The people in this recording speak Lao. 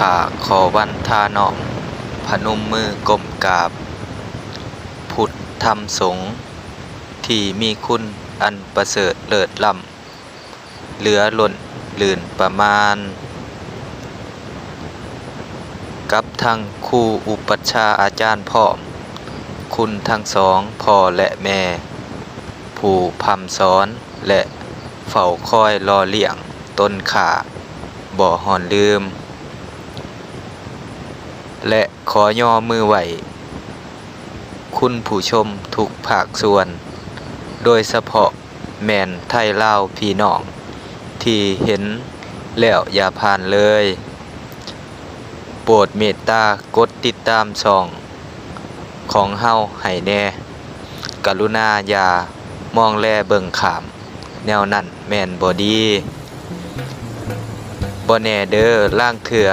ຂ້າຂໍວັນທະນອມ ພະນົມມືກົ້ມກາບ ພຸດທຳສົງ ທີ່ມີຄຸນອັນປະເສີດເລີດລ້ຳ ເຫຼືອລົ້ນລື່ນປະມານ ກັບທັງຄູອຸປັດຊາອາຈານພ້ອມ ຄຸນທັງສອງ ພໍ່ ແລະ ແມ່ ຜູ້ພ່ຳສອນ ແລະ ເຝົ້າຄອຍຫຼໍ່ລ້ຽງຕົນຂ້າບໍ່ຮ້ອນລືມ ແລະ ຂໍຍໍມືໄຫວ້ຄຸນຜູ້ຊົມທຸກພາກສ່ວນ ໂດຍສະເພາະແມ່ນໄທລາວພີ່ນ້ອງ ທີ່ເຫັນແລ້ວຢ່າຜ່ານເລີຍ. ໂປດເມດຕາກົດຕິດຕາມຊ່ອງຂອງເຮົາໃຫ້ແດ່. ກະລຸນາຢ່າມອງແລເບິ່ງຂ້າມ. ແນວນັ້ນແມ່ນບໍ່ດີ. ບໍ່ແນ່ເດີ, ລາງເທື່ອ